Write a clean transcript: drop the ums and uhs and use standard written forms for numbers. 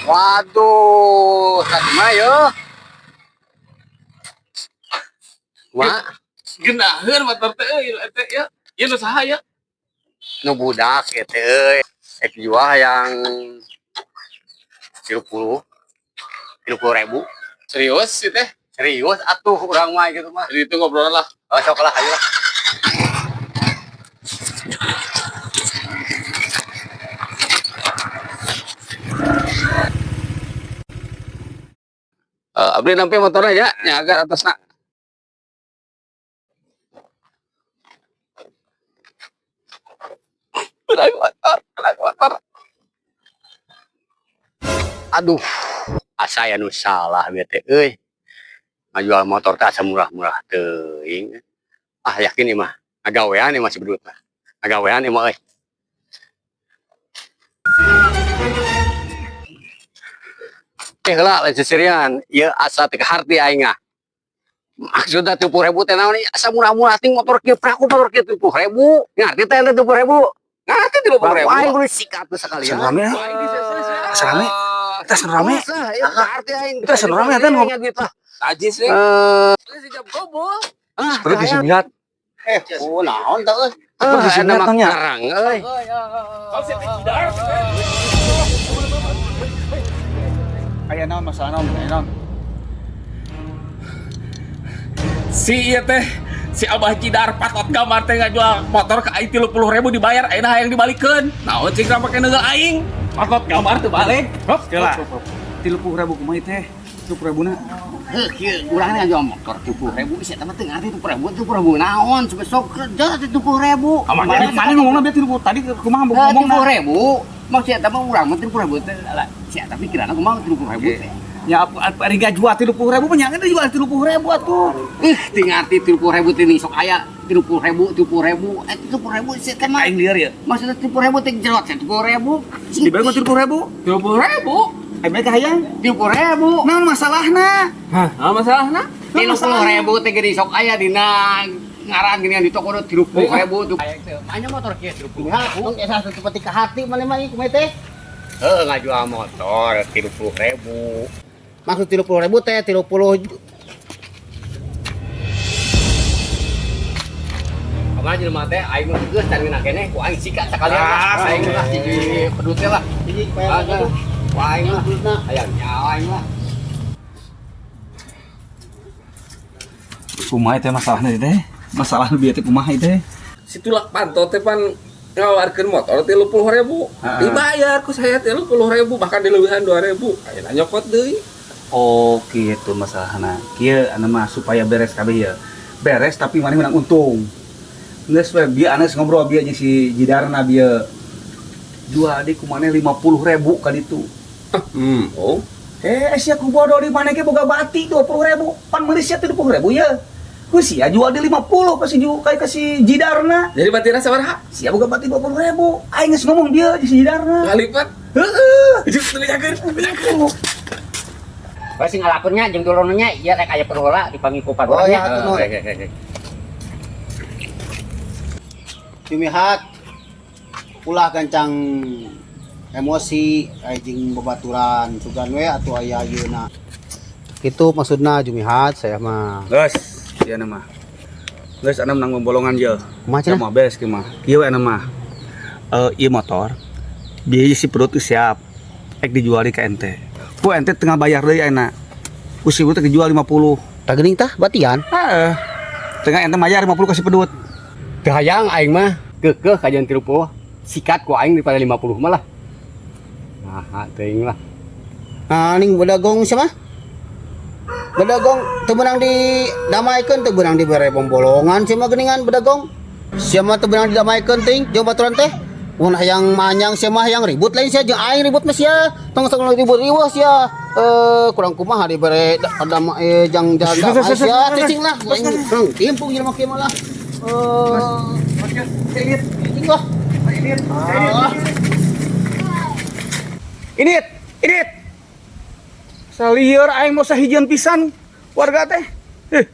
Waduh, tadi mah yo. Mak, Genaheun motor teh euy teh ya. Ieu nu saha ya? Nu budak ieu teh euy. Ek jual yang 30 30 ribu. Serius sih teh? Serius atuh urang mah gitu mah. Jadi itu ngobrol lah. Oh, sok lah, ayo lah. Eh, abdi nampi motornya ya, nya agar atasna. Menang motor, menang motor. Aduh, asa ya nu salah bieu teh euy. Ngajual motor teh asa murah-murah teuing. Ah, yakin ieu mah. Ngagawean ieu mah si bedut mah. Ngagawean ieu mah euy. Eh heula lain seserian, ieu asa teu kaharti aing ah. Maksudna 30 ribu teh naon ieu? Asa murah-murah ting motor kieu, peraku motor kieu 30 ribu. Ngarti teh ente 30 ribu? Ngerti 30 ribu. Aing kudu sikat tuh sekalian. Asa rame ya? Asa rame? Itu asa rame. Ngarti aing. Itu asa rame, atuh, ngob- Gitu lah. Ajis sih. Eh, Si jam kobol. ah, Seperti disimiat. Eh, oh, naon teh euy. Seperti Eh, disimiat enak tanya. karang euy. Kau sih teh kidar. Aya naon masalah naon? Aya naon? Si ieu teh si Abah Cidar patot gambar teh ngajual motor ke aing 30 ribu dibayar ayeuna hayang dibalikeun. Naon cing make neunggeul aing? Patot gambar teu balik. Hop, Heula. 30 ribu kumaha teh? 30 ribu na. Heuh, kieu urang ngajual motor 30 ribu, sia teh mah teu ngarti 30 ribu, 30 ribu naon, besok kerja teh 30 ribu. Aman, Mana mana ngomongna bieu 30 tadi kumaha Heuh, ngomongna? 30 ribu. Maksud eta mah urang mah 30 ribu teh lah, sia tapi kirana kumaha 30 ribu teh. Ya apa apa ari jual 30 ribu mah nyangan jual 30 ribu atuh. Ih, teu ngarti 30 ribu teh nih sok aya 30 ribu, 30 ribu, eh 30 ribu sia teh mah. Aing lieur ya. Maksudnya 30 ribu teh jerot sia 30 ribu. Dibayar 30 ribu. 30 ribu. Aing mereka hayang. 30 ribu. Naon masalahna? Hah, apa masalahna? 30 ribu teh geuning sok aya dina ngaran geuningan di toko 30 ribu tuh. Aya motor kieu 30 ribu. Tong esa seperti ke hati mana mah ieu kumaha teh? Heuh, ngajual motor 30 ribu. Maksud 30 ribu teh 30. Kamana jelema teh aing mah geus can ngeunah keneh ku aing sikat sakalian lah. Aing lah hiji pedut teh lah. Hiji Ah, ku aing lah. Hayang nyawa aing lah. Kumaha teh masalahna teh? Masalah bieu teh kumaha teh? Si tulak panto teh pan ngawarkeun motor 30 ribu. Heeh. Dibayar ku saya 30 ribu bahkan dileuwihan 2 ribu. Ayeuna nyokot deui. Oh gitu masalahna. Kieu anu mah supaya beres kabeh ya. Beres tapi maneh menang untung. Geus we bieu anu geus ngobrol bieu jeung si Jidarna bieu. Jual di ku maneh 50 ribu ka ditu. Oh. Eh, sia ku bodoh di maneh ge boga bati 20 ribu. Pan meuli sia 30 ribu ya. Ku sia jual di 50 ka si ju ka si Jidarna. Jadi batina sabaraha? Sia boga bati 20 ribu. Aing geus ngomong bieu jeung si Jidarna. Ngalipat. Heeh. Jeung teu bejakeun. Bae sing ngalakunnya jeung dulurnya ieu rek aya perlu heula dipanggil ku Oh ya atuh nuhun. Oke. Jumihat ulah gancang emosi aya jeung babaturan sugan we atuh aya ayeuna. Kitu maksudna Jumihat saya mah. Geus, ieu mah. Geus anu menang bolongan je. Kumaha cenah? Mah beres kieu mah. Kieu we anu mah. Eh, ieu motor biaya si perut geus siap. Ek dijual di ka ente. Ku ente tengah bayar deui ayeuna. Ku si perut dijual 50. Tah geuning tah batian. Heeh. Tengah ente bayar 50 ka si pedut. Teu hayang aing mah keukeuh kajian 30 sikat ku aing daripada 50 mah lah. Nah, teuing lah. Nah, ning bedagong siapa? Bedagong teu meunang didamaikeun, teu meunang dibere bombolongan sia mah geuningan bedagong. Sia mah teu meunang didamaikeun ting jeung baturan teh. Mun hayang manyang sia mah hayang ribut lain sia jeung aing ribut mah sia. Tong sok ribut riweuh sia. Eh, kurang kumaha dibere dama jang jang damai sia cicing lah. Aing kurang timpung jelema kieu mah lah. Eh, cicing lah. Ah. Init, init. Salieur aing mau sahijian pisan warga teh. Eh.